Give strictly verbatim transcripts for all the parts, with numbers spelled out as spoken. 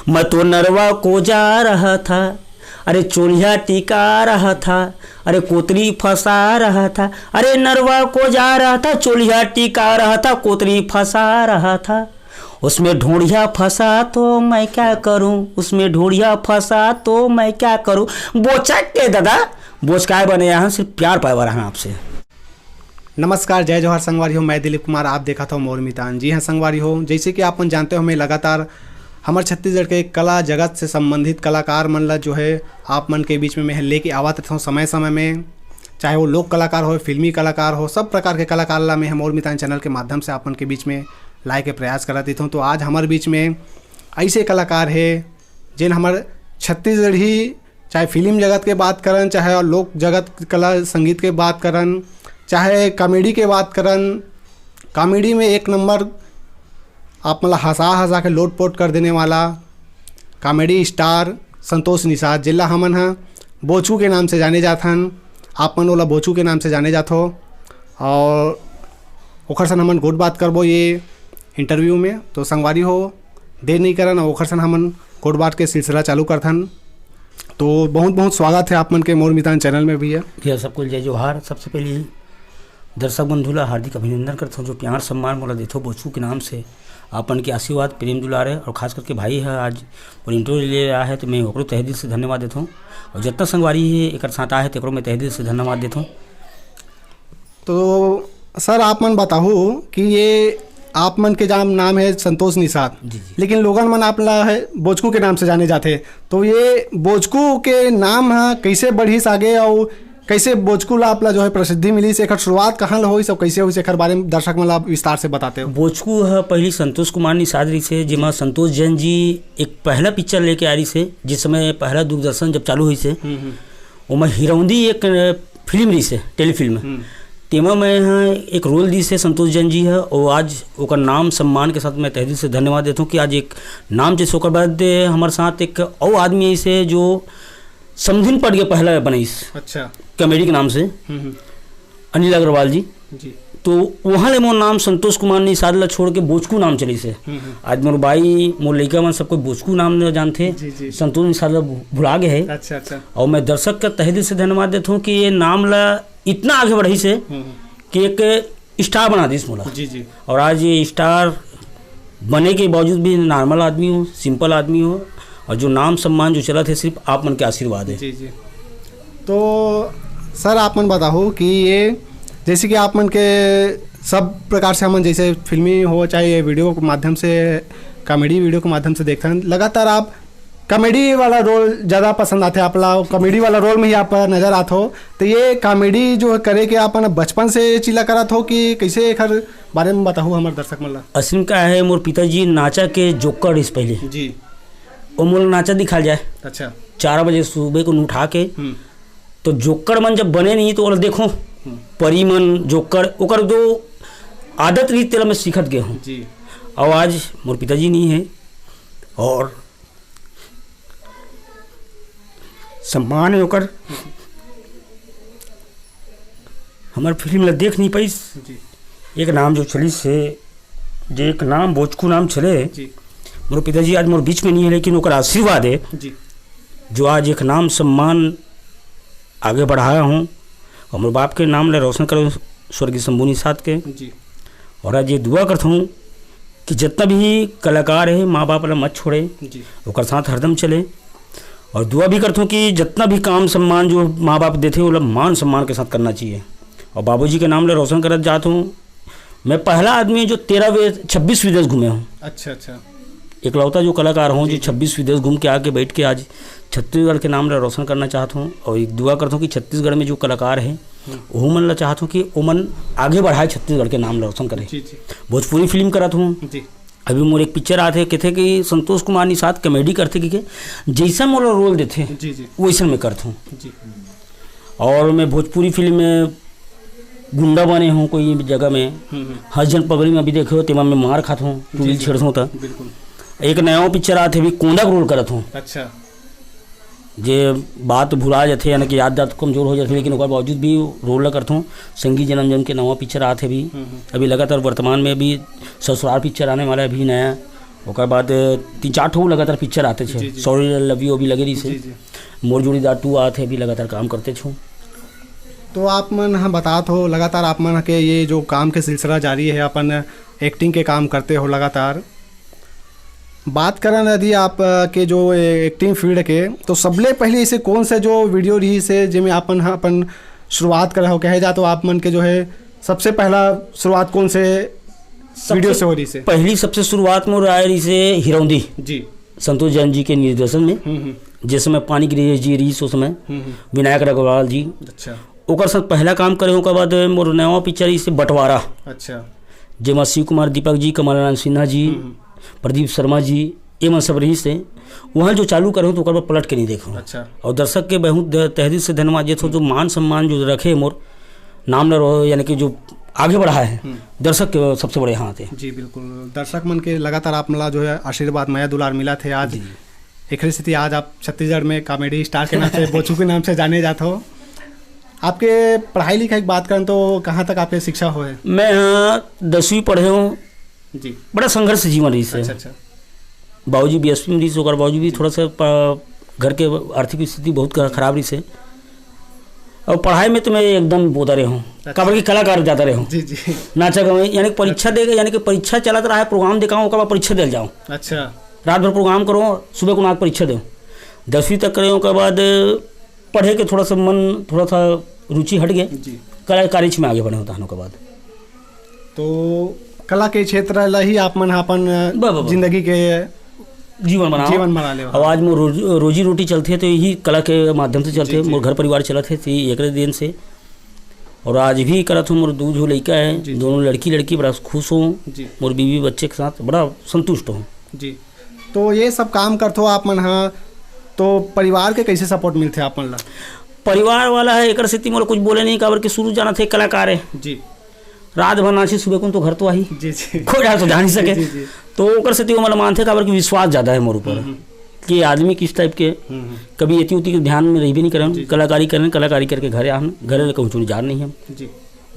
मैं तो नरवा को जा रहा था, अरे चोलिया टिका रहा था, अरे कोतरी फंसा रहा था, अरे नरवा को जा रहा था, चोलिया टिका रहा था, कोतरी फंसा रहा था। उसमें ढोढ़िया फंसा तो मैं क्या करूं, उसमें ढोढ़िया फंसा तो मैं क्या करूं। बोचक के दादा, बोचकाए बने यहाँ सिर्फ प्यार पाए वाला है आपसे। नमस्कार, जय जोहार संगवारी हो, मैं दिलीप कुमार, आप देखत हो मोर मितान। जी हाँ संगवारी हो, जैसे कि आप मन जानते हो, मैं लगातार हमर छत्तीसगढ़ के कला जगत से संबंधित कलाकार मन ला जो है आप मन के बीच में मैं लेके आवत रहता हूँ समय समय में, चाहे वो लोक कलाकार हो, फिल्मी कलाकार हो, सब प्रकार के कलाकार ला मैं मोर मितान चैनल के माध्यम से आप मन के बीच में लाए के प्रयास करत रहता हूँ। तो आज हमारे बीच में ऐसे कलाकार है जिन हमारे छत्तीसगढ़ी, चाहे फिल्म जगत के बात करन, चाहे और लोक जगत कला संगीत के बात करन, चाहे कॉमेडी के बात करन, कॉमेडी में एक नंबर आप मन ला हंसा हंसा के लोटपोट कर देने वाला कॉमेडी स्टार संतोष निषाद, जेला हमन ह बोचू के नाम से जाने जाथन, आप मन ओला बोचू के नाम से जाने जाथो। और ओखर सन हमन गोठ बात करबो ये इंटरव्यू में। तो संगवारी हो, देर नहीं करन, ओखर सन हमन गोठ बात के सिलसिला चालू करथन। तो बहुत बहुत स्वागत है आप मन के मोर मितान चैनल में भैया। भैया सबको जय जोहार। सबसे पहले दर्शक बंधु ला हार्दिक अभिनंदन करथों, जो प्यार सम्मान मोला देथो बोचू के नाम से। आपन के आशीर्वाद, प्रेम दुलार है और खास करके भाई है आज मोर इंटरव्यू ले रहा है, तो मैं ओकरो तहे दिल से धन्यवाद देथों। और जितना संगवारी है एक साथ आए है, तेकरो मैं तहे दिल से धन्यवाद देथों। तो सर, आप मन बताहू कि ये आप मन के जाम नाम है संतोष निषाद, जी, जी। लेकिन लोगन मन आप ला है बोचकू के नाम से जाने जाथे। तो ये बोचकू के नाम ह कैसे बढ़िस आगे, और कैसे बोचकू ला आप ला जो है प्रसिद्धि मिली, से एकर शुरुआत कहाँ ला होइस और कैसे होइस, एकर बारे में दर्शक मन ला आप विस्तार से बताते हो। बोचकू ह पहली संतोष कुमार निषाद रहिस हे, जेमा संतोष जैन जी एक पहला पिक्चर लेके आ रहिस हे, जिस समय पहला दूरदर्शन जब चालू होइस हे, हम्म, हम्म। ओमा हिरौंदी एक, अ, फिल्म रहिस हे, टेलीफिल्म। हम्म। तेमा मैं ह एक रोल दिस हे संतोष जैन जी ह, और आज ओकर नाम सम्मान के साथ मैं तहे दिल से धन्यवाद देथों कि आज एक नाम जैसे ओकर बाद हमर साथ एक अउ आदमी ऐसे जो समधिन पड़ गया पहला बनाइस अच्छा। कॉमेडी के नाम से, हम्म, हम्म। अनिल अग्रवाल जी। जी। तो वहाँ ले मोर नाम संतोष कुमार निषाद ला छोड़ के बोचकू नाम चलिस हे। हम्म, हम्म। आज मोर बाई, मोर लइका मन सबको बोचकू नाम न जानथे। जी, जी। संतोष निषाद ला भुला गए है। अच्छा, अच्छा। और मैं दर्शक का तहे दिल से धन्यवाद देथों कि ये नाम ला इतना आगे बढ़ाइस हे हम्म, हम्म। कि एक स्टार बना दिस मोला। जी, जी। और आज ये स्टार बने के बावजूद भी नॉर्मल आदमी हो, सिंपल आदमी हो, और जो नाम सम्मान जो चलत हे सिर्फ आप मन के आशीर्वाद हे। जी, जी। तो सर, आप मन बताहू कि ये जैसे कि आप मन के सब प्रकार से हमन जैसे फिल्मी हो चाहे ये वीडियो के माध्यम से, कॉमेडी वीडियो के माध्यम से देखथन, लगातार आप कॉमेडी वाला रोल ज़्यादा पसंद आथे आप ला, कॉमेडी वाला रोल में ही आप नजर आत हो। तो ये कॉमेडी जो है करे के आप मन बचपन से ये चीज ला करत हो कि कैसे, एकर बारे में बताहू हमर दर्शक मन ला। असल में का है, मोर पिताजी नाचा के जोकर इस पहले जी। वो मोला नाचा दिखाल जाए। अच्छा। चार बजे सुबह को उठा के हम्म। तो जोकर मन जब बने नहीं तो ओला देखो, हम्म। परी मन जोकर, ओकर जो आदत रही तेला मैं सीखत गए हूँ। जी। और आज मोर पिताजी नहीं है और सम्मान है ओकर, हमर फिल्म ला देख नहीं पाइस। जी। एक नाम जो चलिस हे, जे एक नाम बोचकू नाम चले, जी। मोर पिताजी आज मोर बीच में नहीं है, लेकिन ओकर आशीर्वाद है, जी। जो आज एक नाम सम्मान आगे बढ़ाया हूँ और मोर बाप के नाम ला रोशन करो, स्वर्गीय शंभू निषाद के। जी। और आज ये दुआ करता हूँ कि जितना भी कलाकार है, माँ बाप ला मत छोड़े, जी। ओकर साथ हरदम चले। और दुआ भी करता हूँ कि जितना भी काम सम्मान जो माँ बाप देते हैं, वो लोग मान सम्मान के साथ करना चाहिए। और बाबूजी के नाम ला रोशन करत जात हूँ। मैं पहला आदमी हूँ जो तेरह वे-, छब्बीस विदेश घूमे हूँ। अच्छा, अच्छा। इकलौता जो कलाकार हूँ जी, जो जी। छब्बीस विदेश घूम के आके बैठ के आज छत्तीसगढ़ के नाम ला रोशन करना चाहता हूँ। और एक दुआ करता हूँ कि छत्तीसगढ़ में जो कलाकार है, हम्म। वो मन ला चाहता हूँ कि वो मन आगे बढ़ाए, छत्तीसगढ़ के नाम ला रोशन करे। जी, जी। भोजपुरी फिल्म करत हूँ। जी। अभी मोर एक पिक्चर आत हे, कहते कि संतोष कुमार निषाद कॉमेडी करते कि के, जैसा मोला रोल देते, जी, जी। वैसन मैं करता हूँ। जी। और मैं भोजपुरी फिल्म में गुंडा बने हूँ कोई जगह में। हम्म, हम्म। हर जन पगड़ी में अभी देखे हो, तेमा मैं मार खात हूँ, जी, टूरी जी। छेड़त हूँ त। बिल्कुल। एक नया पिक्चर आत हे, अभी कोंदा के रोल करत हूँ। अच्छा। जे बात भुला जाथे, यानी कि याद दात कमजोर हो जाथे, लेकिन ओकर बावजूद भी रोल ला करत हूँ। संगी जन्म जन्म के नवा पिक्चर आत हे अभी। हम्म, हम्म। अभी लगातार वर्तमान में अभी ससुराल पिक्चर आने वाला है अभी नया। ओकर बाद तीन चार ठो लगातार पिक्चर आते थे। जी, जी। सॉरी लव यू अभी लगे रहिस हे। जी, जी। मोर जोड़ीदार टू आत हे, अभी लगातार काम करते छो। तो आप मन ह बतात हो, लगातार आप मन के ये जो काम के सिलसिला जारी है, अपन एक्टिंग के काम करते हो लगातार। बात करन यदि आप, अ, के जो, ए, एक्टिंग फील्ड के, तो सबले पहले इसे कौन से जो वीडियो रहिस हे, जेमे आप मन ह अपन शुरुआत करे हो, कहे जा तो आप मन के जो है सबसे पहला शुरुआत कौन से सबसे वीडियो से हो रहिस हे? पहली सबसे शुरुआत मोर आए रहिस हे हिरौंदी। जी। संतोष जैन जी के निर्देशन में, हम्म, हम्म। जिस समय पानी गिरी जी रहिस उस समय, हम्म, हम्म। विनायक अग्रवाल जी। अच्छा। ओकर साथ पहला काम करे, ओकर बाद मोर नवा पिक्चर इसे बंटवारा। अच्छा। जेमा शिव कुमार दीपक जी, कमल नारायण सिन्हा जी, हम्म, हम्म। प्रदीप शर्मा जी, ये मन सब रहिस हे। वहाँ जो चालू करे हो तो ओकर बाद पलट के नहीं देखो। अच्छा। और दर्शक के बहुत द-, तहे दिल से धन्यवाद, जे थो जो मान सम्मान जो रखे मोर नाम ल रहो, यानी कि जो आगे बढ़ा है, हम्म। दर्शक के सबसे बड़े हाथ है। जी, बिल्कुल। दर्शक मन के लगातार आप मला जो है आशीर्वाद, मया दुलार मिला थे आज। जी। एकरे सेती आज आप छत्तीसगढ़ में कॉमेडी स्टार के नाम से, बोचू के नाम से जाने जात हो। आपके पढ़ाई लिखाई की बात करन तो कहाँ तक आपके शिक्षा हो है? मैं, हाँ, दसवीं पढ़े हूँ। जी। बड़ा संघर्ष जीवन रहिस हे। अच्छा, अच्छा। बाबूजी बीएसपी में रहिस, ओकर बाबूजी भी थोड़ा सा प-, घर के आर्थिक स्थिति बहुत ख-, खराब रहिस हे। और पढ़ाई में तो मैं एकदम बोदा रहे हूँ, अच्छा। काबर कि कलाकार जाता रहे हूँ। जी, जी। नाचा गावे, यानी कि परीक्षा अच्छा। दे के, यानी कि परीक्षा चलत रहा है, प्रोग्राम देखा हूँ, ओकर बाद परीक्षा दे जाओ। अच्छा। रात भर प्रोग्राम करो, सुबह को नाक परीक्षा दो। दसवीं तक करे, ओकर बाद पढ़े के थोड़ा सा मन, थोड़ा सा रुचि हट गए। जी। कला, कार्य में आगे बढ़े होता हन ओकर बाद। तो कला के क्षेत्र ला ही आप मन ह अपन बा, बा, बा। जिंदगी के जीवन बनाओ। जीवन बना ले। और आज मोर रोज-, रोजी रोटी चलथे तो यही कला के माध्यम से चलथे। जी, जी। मोर घर परिवार चलत हे तो यही एकरे देन से। और आज भी करत हूँ, मोर दू झो लइका है, जी, जी। दोनों लड़की लड़की बड़ा खुश हूँ। जी। मोर बीवी बच्चे के साथ बड़ा संतुष्ट हूँ। जी। तो ये सब काम करथो आप मन ह, तो परिवार के कैसे सपोर्ट मिलथे आप मन ला? परिवार वाला है, एकर सेती मोला कुछ बोले नहीं, काबर कि शुरू जाना थे कलाकार है। जी। रात भर नाची, सुबह को तो घर तो आही। जी, जी। कोई डर तो जा नहीं सके। जी, जी। तो ओकर सेती वो मोला मानथे, काबर कि विश्वास ज़्यादा है मोर ऊपर, हम्म, हम्म। कि आदमी किस टाइप के, हम्म, हम्म। कभी एती उती के ध्यान में रहिबे नहीं करन, जी, जी। कलाकारी करन, कलाकारी करके घरे आहन, घरे ले कहूँ चुनी जान नहीं हम। जी।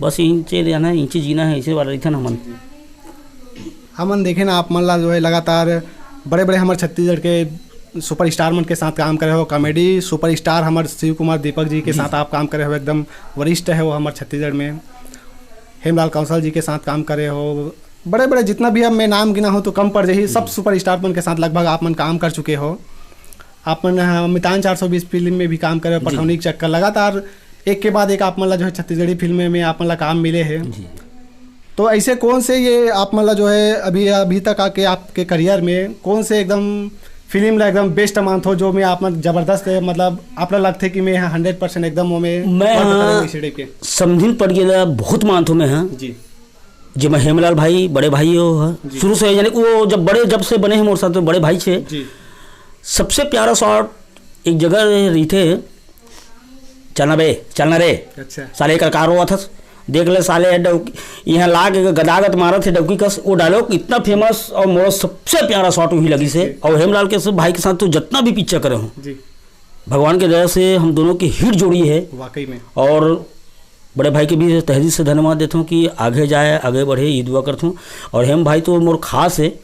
बस इंचे रहना है, इंचे जीना है, इसे वाला रहिथन हमन। जी, जी। हमन देखे ना आप मन ला जो है लगातार बड़े-बड़े हमर छत्तीसगढ़ के सुपरस्टार मन के साथ काम करे हो, कॉमेडी सुपरस्टार हमर शिव कुमार दीपक जी के जी। साथ आप काम करे हो, एकदम वरिष्ठ है वो हमर छत्तीसगढ़ में। हेमलाल कौशल जी के साथ काम करे हो, बड़े-बड़े जितना भी अब मैं नाम गिना हूँ तो कम पड़ जाही, सब जी। सुपरस्टार मन के साथ लगभग आप मन काम कर चुके हो। आप मन, हाँ, मितान चार सौ बीस फिल्म में भी काम करे हो, जी। पठौनी के चक्कर, लगातार एक के बाद एक आप मन ला जो है छत्तीसगढ़ी फिल्म में आप मन ला काम मिले है। जी। तो ऐसे कौन से ये आप मन ला जो है अभी, अभी तक आके आपके करियर में कौन से एकदम फिल्म ला एकदम बेस्ट मानथो, जो में आप मन जबरदस्त है, मतलब आप ला लगथे कि मैं यहाँ हंड्रेड परसेंट एकदम वो में मैं work हाँ करंव इसी टाइप के? समधिन पड़ गेला बहुत मानथो मैं हाँ। जी। जेमा हेमलाल भाई, बड़े भाई हो हाँ। जी। शुरू से यानी कि वो जब बड़े, जब से बने हैं मोर साथ तो बड़े भाई छे। जी। सबसे प्यारा शॉट एक जगह रहिथे, "चलना बे, चलना रे।" अच्छा। साले एकर का रोवत हस? देख ले साले, डौकी, यहाँ लाग के गदागद मारत हे डौकी कस। वो डायलॉग इतना फेमस और मोर सबसे प्यारा शॉट वही लगी से। जी। और हेमलाल के सब भाई के साथ तो जितना भी पिक्चर करे हूँ, जी। भगवान के दया से हम दोनों की हिट जोड़ी है। वाकई में। और बड़े भाई के भी तहे दिल से धन्यवाद देता हूँ कि आगे जाए, आगे बढ़े, ये दुआ करता हूँ। और हेम भाई तो मोर खास है,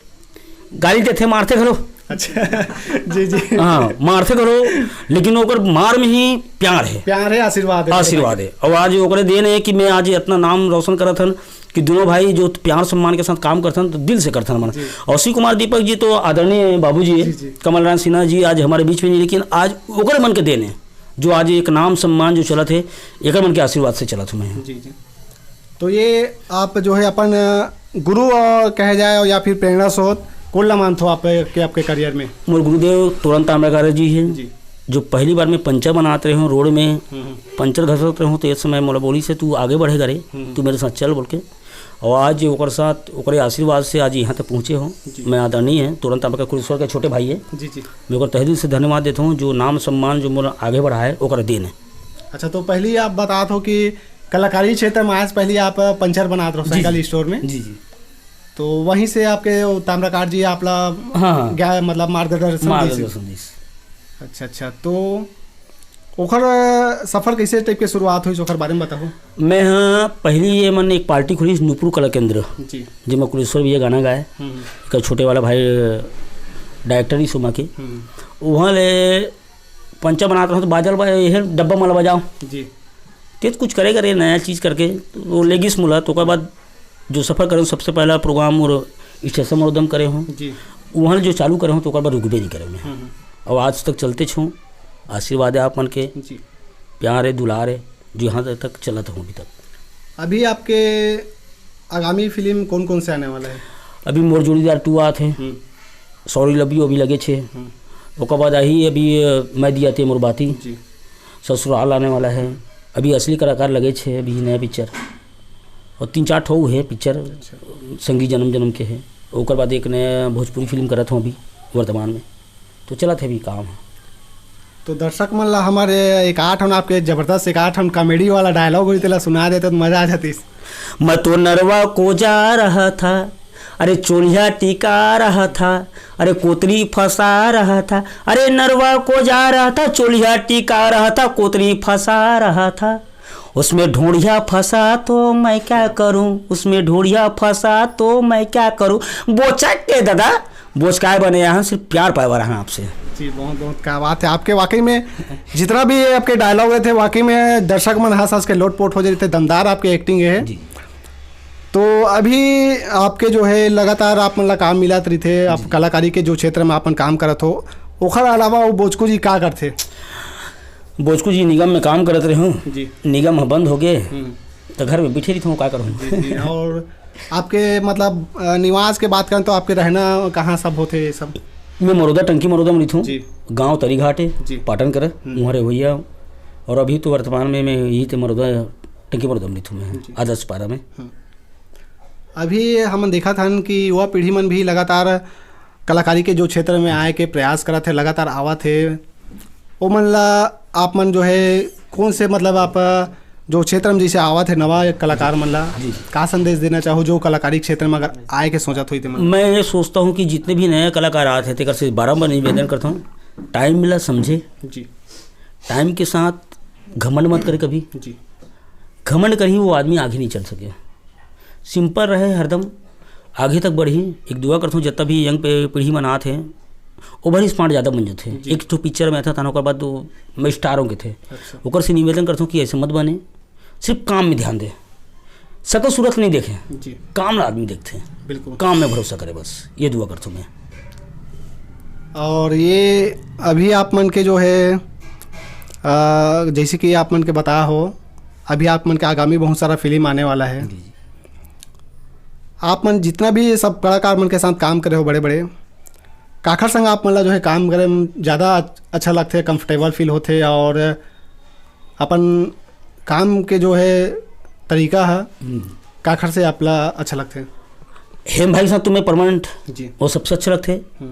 गाली देथे, मारथे घलो। अच्छा। जी, जी। हाँ, मारथे घलो, लेकिन ओकर मार में ही प्यार है। प्यार है, आशीर्वाद है। आशीर्वाद है। और आज ओकरे देन है कि मैं आज इतना नाम रोशन करत हन कि दोनों भाई जो प्यार सम्मान के साथ काम करथन, तो दिल से करथन मन। जी। और शिव कुमार दीपक जी तो आदरणीय बाबूजी है, जी, जी। कमल नारायण सिन्हा जी आज हमारे बीच में नहीं, लेकिन आज ओकरे मन के देन है, जो आज एक नाम सम्मान जो चलत है, एकर मन के आशीर्वाद से चलत हूँ मैं। जी, जी। तो ये आप जो है अपन, अ, गुरु, अ, कहे जाए या फिर प्रेरणा स्रोत कोन ला मानथो आप के, आपके करियर में? मोर गुरुदेव तोरन ताम्रकार जी हैं, जी। जो पहली बार में पंचर बनात रहे हो रोड में, हम्म, हम्म। पंचर घसत रहे हो, तो इस समय मोला बोली से, "तू आगे बढ़ेगा रे, हम्म। तू मेरे साथ चल," बोल के। और आज ओकर साथ, ओकरे आशीर्वाद से आज यहाँ तक पहुँचे हो। जी। मैं आदरणीय है तोरन ताम्रकार कुरुश्वर के छोटे भाई है। जी, जी। मैं ओकर तहे दिल से धन्यवाद देता हूँ, जो नाम सम्मान जो मोला आगे बढ़ाए, ओकर देन है। अच्छा, तो पहली आप बतात हो कि कलाकारी क्षेत्र में आज पहली आप पंचर बनात रहो जी, साइकिल जी। स्टोर में। जी, जी। तो वहीं से आपके वो ताम्रकार जी आपला हाँ, हाँ। क्या मतलब मार्गदर्शन दी से? मार्गदर्शन दी से। अच्छा, अच्छा। तो ओखर, अ, सफर कैसे टाइप के शुरुआत हुई, ओखर बारे में बताओ। मैं, हाँ, पहली ये मन एक पार्टी खुली, नूपुर कला केंद्र, जी। जेमा कुलेश्वर भैया गाना गाए। हम्म। एक छोटे वाला भाई, अ, डायरेक्टर ही सुमा के। हम्म। वहाँ ले पंचा बनात रहो तो बाजल बा, ये डब्बा मला बजाओ। जी। ते कुछ करे करे नया चीज करके, तो वो लेगिस मुला, तो ओकर बाद जो सफर करे, सबसे पहला प्रोग्राम और स्टेशन में उदम करे हो। जी। वहाँ जो चालू करे हो, तो ओकर बाद रुकबे नहीं करे मैं। हम्म। और आज तक चलते छो, आशीर्वाद है आप मन के, जी। प्यार है, दुलार है, जो यहाँ तक चलत हो अभी तक। अभी आपके आगामी फिल्म कौन कौन से आने वाला है? अभी मोर जोड़ीदार टू आत हे, हम्म। सॉरी लव यू अभी लगे छे। हम्म। ओकर बाद आही अभी, अ, मैं दिया ते मोर बाती। जी। ससुराल आने वाला है। अभी असली कलाकार लगे छे, अभी नया पिक्चर। और तीन चार ठो है पिक्चर, अच्छा। संगी जन्म जन्म के है। ओकर बाद एक नया भोजपुरी फिल्म करत हूँ अभी वर्तमान में, तो चलत हे अभी काम। तो दर्शक मन ला हमारे एक आठ हम आपके जबरदस्त एक आठ हम कॉमेडी वाला डायलॉग होई, तेला सुना देते तो मजा आ जातीस। मैं तो नरवा को जा रहा था, अरे चोलिया टिका रहा था, अरे कोतरी फंसा रहा था, अरे नरवा को जा रहा था, चोलिया टिका रहा था, कोतरी फंसा रहा था, उसमें ढोढ़िया फंसा तो मैं क्या करूं, उसमें ढोढ़िया फंसा तो मैं क्या करूं। बोचक के दादा, बोचकाए बने यहाँ सिर्फ प्यार पाए वाला है आपसे। जी, बहुत बहुत क्या बात है आपके। वाकई में जितना भी ये आपके डायलॉग रहे थे, वाकई में दर्शक मन हंस हंस के लोटपोट हो जाते थे। दमदार आपके एक्टिंग है। जी। तो अभी आपके जो है लगातार आप मन ला काम मिलत रहिथे, आप जी। कलाकारी के जो क्षेत्र में आपन काम करत हो, ओखर अलावा वो बोचकू जी का करथे? बोचकू जी निगम में काम करत रहे हूँ। जी। निगम ह बंद हो गए, हम्म। तो घर में बैठे रहिथों, का करूँ? जी, जी। और आपके मतलब, अ, निवास के बात करें तो आपके रहना कहाँ सब होथे ये सब? मैं मरोदा, टंकी मरोदा में रहिथों। जी। गाँव तरीघाट है, जी। पाटन कर, हम्म। उहाँ रहोइया। और अभी तो वर्तमान में मैं यही ते मरोदा, टंकी मरोदा में रहिथों मैं, जी। आदर्श पारा में। हम्म। अभी हमन देखत हन कि युवा पीढ़ी मन भी लगातार कलाकारी के जो क्षेत्र में आए के प्रयास करत हे, लगातार आवत हे, ओमन ला आप मन जो है कौन से मतलब आप जो क्षेत्र में जैसे आवत हे नवा कलाकार मन ला जी। का संदेश देना चाहो जो कलाकारी क्षेत्र में अगर आए के सोचत होई ते मन? मैं ये सोचता हूँ कि जितने भी नए कलाकार आते हैं, तेकर से बारंबार निवेदन करता हूँ, टाइम मिला समझे, जी। टाइम के साथ घमंड मत करे कभी। जी। घमंड करही वो आदमी आगे नहीं चल सके। सिंपल रहे हरदम, आगे तक बढ़ही। एक दुआ करथों, जितना भी यंग पे-, पीढ़ी मन आत हे, ओवर स्मार्ट ज़्यादा बन जाते हैं। जी। एक ठो पिक्चर में आता था ना, ओकर बाद तो मैं स्टार हो गए थे। अच्छा। ओकर से निवेदन करथों कि ऐसे मत बने, सिर्फ काम में ध्यान दे, शकल सूरत नहीं देखे, जी। काम ला आदमी देखते हैं। बिल्कुल। काम में भरोसा करे, बस ये दुआ करथों मैं। और ये अभी आप मन के जो है, अ, जैसे कि आप मन के बताया हो, अभी आप मन के आगामी बहुत सारा फिल्म आने वाला है। जी, जी। आप मन जितना भी ये सब कलाकार मन के साथ काम करे हो बड़े-बड़े, काखर संग आप मन ला जो है काम करे में ज़्यादा अच्छा लगथे, कंफर्टेबल फील होथे और अपन काम के जो है तरीका है, हम्म। काखर से आप ला अच्छा लगथे? हेम भाई साथ तुम्हें परमानेंट जी। वो सबसे अच्छा लगथे। हम्म।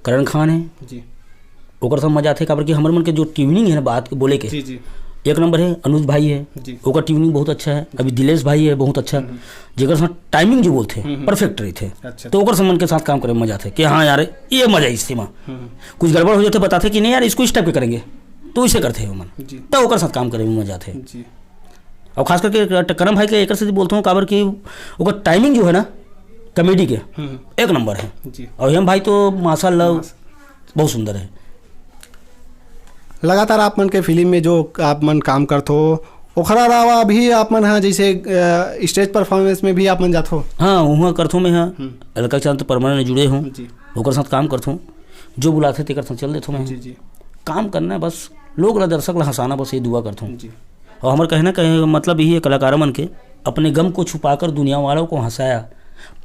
करण खान है, जी। ओकर सब मजा आथे, काबर कि हमर मन के जो ट्यूनिंग है ना बात के बोले के, जी, जी। एक नंबर है। अनुज भाई है, जी। ओकर ट्यूनिंग बहुत अच्छा है। अभी दिलेश भाई है, बहुत अच्छा, हम्म। जेकर साथ टाइमिंग जो बोलथे, हम्म, हम्म। परफेक्ट रहिथे। अच्छा। तो ओकर सब मन के साथ काम करे में मजा आथे कि हाँ यार, ये मजा इस सीमा। हम्म। कुछ गड़बड़ हो जाथे, बताथे कि नहीं यार, इसको इस टाइप के करेंगे, तो इसे करथे ओमन। जी। तो ओकर साथ काम करे में मजा आथे। जी। और खास करके ट-, करम भाई के एकर से बोलता हूँ, काबर कि ओकर टाइमिंग जो है ना कॉमेडी के, हम्म। एक नंबर है। जी। और हेम भाई तो माशाल्लाह माश- बहुत सुंदर है। लगातार आप मन के फिल्म में जो आप मन काम करथो, ओखर अलावा भी आप मन हा जैसे, अ, स्टेज परफॉर्मेंस में भी आप मन जाथो? हाँ, वहाँ करथो मैं, हाँ। हम्म। अलका चांद परमानेंट जुड़े हूँ, जी। ओकर साथ काम करथो, जो बुलाथे तेकर साथ चल देथो मैं। जी, जी। काम करना है बस, लोग ला, दर्शक ला हंसाना, बस ये दुआ करथो। जी। और हमर कहना कहे मतलब यही है, कलाकार मन के अपने गम को छुपाकर दुनिया वालों को हंसाया,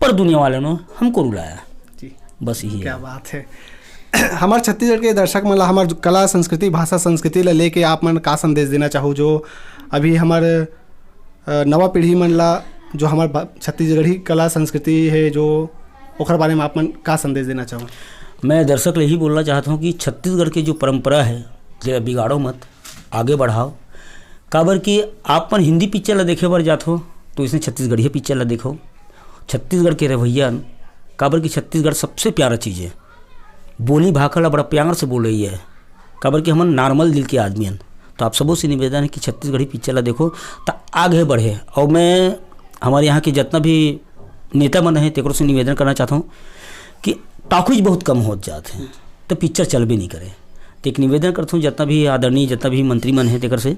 पर दुनिया वालों ने हमको रुलाया। जी। बस यही क्या है। बात है। हमार छत्तीसगढ़ के दर्शक मन ला हमार कला, संस्कृति, भाषा, संस्कृति ला लेके आप मन का संदेश देना चाहो, जो अभी हमार, अ, नवा पीढ़ी मन ला जो हमार भा-, छत्तीसगढ़ी कला संस्कृति है, जो ओखर बारे में आप मन का संदेश देना चाहो? मैं दर्शक ले यही बोलना चाहता हूँ कि छत्तीसगढ़ की जो परंपरा है, जेला बिगाड़ो मत, आगे बढ़ाओ। काबर कि आप मन हिंदी पिक्चर ला देखे बर जाथो, तो इसने छत्तीसगढ़िया पिक्चर ला देखो। छत्तीसगढ़ के रवैया, काबर कि छत्तीसगढ़ सबसे प्यारा चीज़ है। बोली भाखा ला बड़ा प्यार से बोले है, काबर कि हमन नॉर्मल दिल के आदमी हन। तो आप सबों से निवेदन है कि छत्तीसगढ़ी पिक्चर ला देखो, त आगे बढ़े। और मैं हमारे यहाँ के जितना भी नेता मन है, तेकरो से निवेदन करना चाहता हूँ कि टॉकीज बहुत कम होत जात है, तो पिक्चर चलबे नहीं करे। तो एक निवेदन करता हूँ, जितना भी आदरणीय, जितना भी मंत्री मन है, तेकर से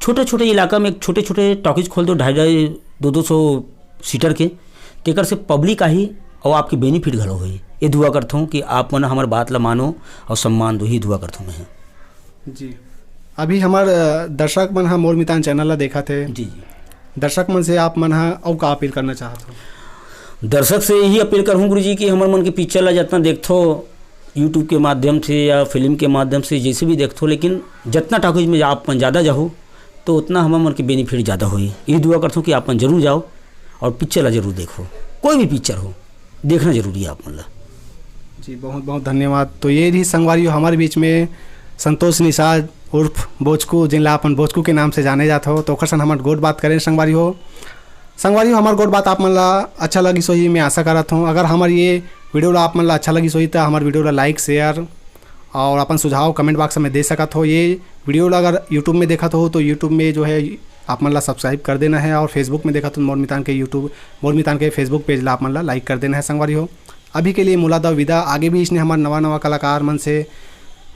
छोटे छोटे इलाका में एक छोटे छोटे टॉकीज खोल दो, ढाई ढाई, दो दो सौ सीटर के, तेकर से पब्लिक आही और आपके बेनिफिट घलो होही। ये दुआ करता हूँ कि आप मन हमारे बात ला मानो और सम्मान दो, ही दुआ करता हूँ मैं। जी, अभी हमार, अ, दर्शक मन ह मोर मितान चैनल ला देखत हे। जी, जी। दर्शक मन से आप मन ह अउ का अपील करना चाहत हो? दर्शक से यही अपील करहूँ गुरुजी कि हमर मन के पिक्चर ला जितना देखथो, YouTube के माध्यम से या फिल्म के माध्यम से, जैसे भी देखथो, लेकिन जितना टॉकीज में आप मन ज़्यादा जाहो, तो उतना हमर मन के बेनिफिट ज़्यादा होही। यही दुआ करथों कि आप मन जरूर जाओ और पिक्चर ला जरूर देखो। कोई भी पिक्चर हो, देखना जरूरी है आप मन ला। जी, बहुत बहुत धन्यवाद। तो ये रही संगवारी हो हमारे बीच में संतोष निषाद उर्फ बोचकू, जिन ला अपन बोचकू के नाम से जाने जात हो, तो ओकर सन हमर गोठ बात करें संगवारी हो। संगवारी हो, हमर गोठ बात आप मन ला अच्छा लगिस होही, मैं आशा करत हूँ। अगर हमर ये वीडियो ला आप मन ला अच्छा लगिस होही, तो हमर वीडियो ला लाइक, शेयर और अपन सुझाव कमेंट बॉक्स में दे सकत हो। ये वीडियो ला अगर YouTube में देखत हो, तो YouTube में जो है आप मन ला सब्सक्राइब कर देना है, और Facebook में देखत हो मोर मितान के YouTube, मोर मितान के Facebook पेज ला आप मन ला लाइक कर देना है संगवारी हो। अभी के लिए मोला दव विदा, आगे भी इसने हमर नवा नवा कलाकार मन से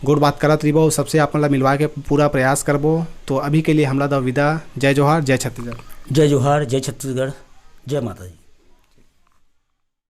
गोठ बात करत रहिबो, सबसे आप मन ला मिलवाए के पूरा प्रयास करबो। तो अभी के लिए हमला दव विदा। जय जोहार, जय छत्तीसगढ़। जय जोहार, जय छत्तीसगढ़, जय माता दी।